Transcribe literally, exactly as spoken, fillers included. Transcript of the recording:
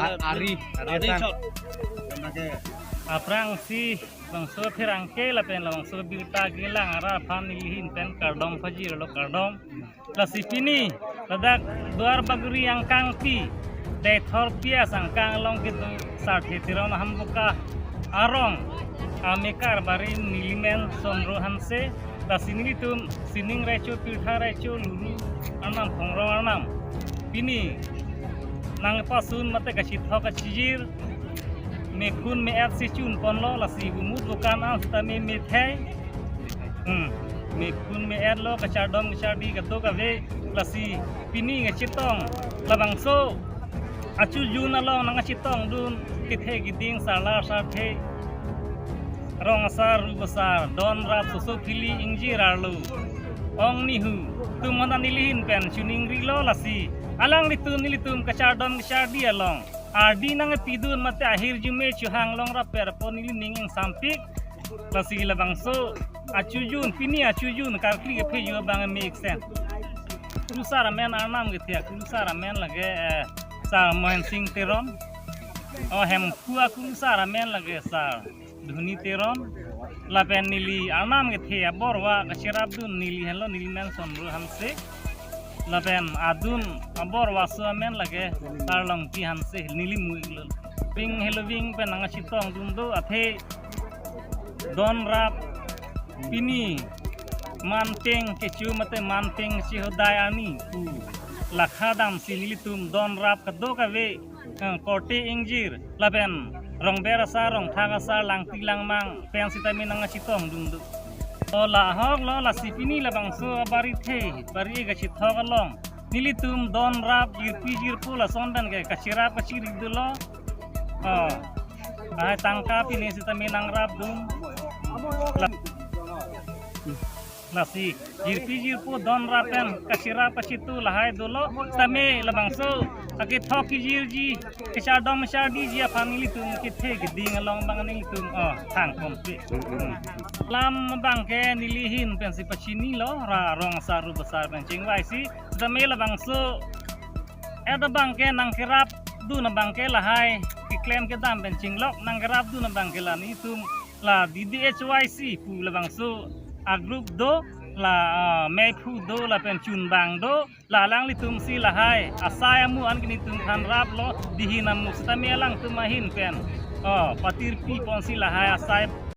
A-, Ari, Ari Ari Asang. Chot. Aphrangsi bangso pherangke lapen labangso birta kelang arat aphan nelihin pen kardom pajirlo, kardom. Lasi pini ladak Duarbagori angkangpi, Deithor P S angkang along kedo Sarthe Teron Hambuka arong amekar bari nelimen Sonro Hanse. Lasi nelitum sining raicho, pirtha raicho, luru arnam, phongrong arnam, pini nangpasun mate kachithok kachijir, mekhun me-et si chunponlo, lasi bumut bukan an sitame methai. Hmm. Mekhun me-etlo, kachardom kachardi kadokave, lasi pini kachetong labangso achujun along nangkachetongdun kethe keding, sarlar sarthe, rong asar, rup asar, don rap, soso phili ingjir arlo, ong nihu atum aphan nelihin pen chiningrilo, lasi alanglitum nelitum kachardom kachardi along ardi nangpidun mate ahirjume chohang longrap per apot neli ning ingsampik. Lasi labangso achujun, pini achujun karkli kapheju abang me iksen. Kurusar amen arnam kethe, kurusar amen lake, eh, Sar Mohen Sing Teron. O Hemphu akurusar amen lake Sar Dhoni Teron. Lapen neli arnam kethe aborva kacherapdun neli henlo, nelimen Sonro Hanse. Lapen adun aborvaso amen lake Tarlongpi Hanse, neli mu-iklo. Ping helo ving pen nangkachetongdun do, athe don rap pini manpeng kecho mate manpeng chehodai arni pu lakha damsi nelitum don rap kadokave, eh, korte ingjir lapen rongber asar, rongthak asar, langti langmang pen sitame nangkachetongdun do. To la ahoklo, lasi pini labangso abari the, bari kachethok along nelitum don rap, jirpi jirpo lason pen ke kacherap kachiri dolo. Oh. Ai tangka pine sitame nangrapdun. La-, lasi jirpi jirpo don rap pen kacherap kachetu lahai dolo. Sitame labangso akethok kejirji, kachardom chardiji aphan nelitum kethe keding along abang nelitum, oh, thangponpe. Hmm. Lam abang ke nelihin pensi pachinilo, ra rong asar rup asar pen chingvaisi. Sitame labangso et abang ke nangkerapdun abang ke lahai keklem kedam pen chinglok, nangkerapdun abang ke la nelitum la D D H Y C pu labangso agroup do, la, ah, Meiphu do, lapen Chunbang do, la alanglitumsi lahai asai amu an ke nelitum aphan raplo, dihin amu sitame alangtum ahin pen, oh, patirpiponsi lahai asai